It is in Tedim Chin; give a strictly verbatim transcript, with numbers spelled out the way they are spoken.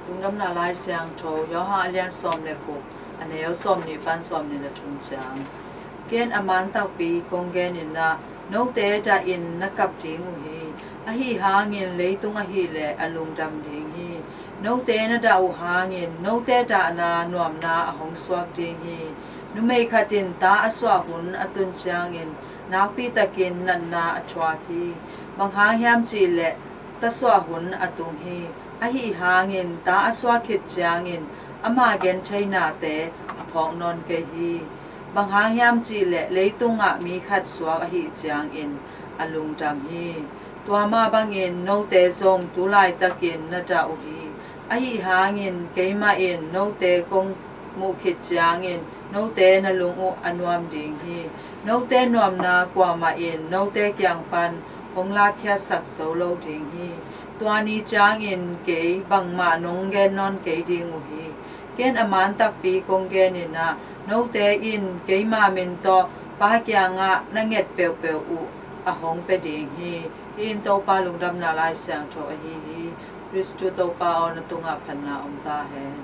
Lungdamna Lai Siangtho, Johan a lian sawm le guk, a neu sawmnih pan sawmnih le thum ciang. Ken a man takpi kong genin ah, note dahin na kap ding uh hi. Ahi hangin leitung ahileh a lungdam ding hi. Note na dah uh hangin note dahna nuamna a hong suak ding hi. Numei khat in ta a suah hun a tun ciangin nakpitakin natna a thuak hi. Bang hang hiam cihleh ta suah hun a tung hi. Ahi hangin ta a suak khit ciangin ama gentheinate a phawk nawn kei hi. Bang hang hiam cihleh leitungah mi khat suak ahi ciangin a lungdam hi. Tua mah bangin note zong tu laitakin na dah uh hi. Ahi hangin keimah in note kong muh khit ciangin note na lung uh a nuam ding hi. Note nuamna kuamah in note kiang pan hong lakkhiatsak zo lo ding hi. Tua ni ciangin kei bangmah nong gen nawn kei ding uh hi. Ken a man takpi kong genin ah, note in keima min tawh Pa kiangah na nget peuhpeuh uh a hong pia ding hi. Hih in Topa Lungdamna Lai Siangtho ahi hi. Khristu Topa aw, na tungah phatna om ta hen.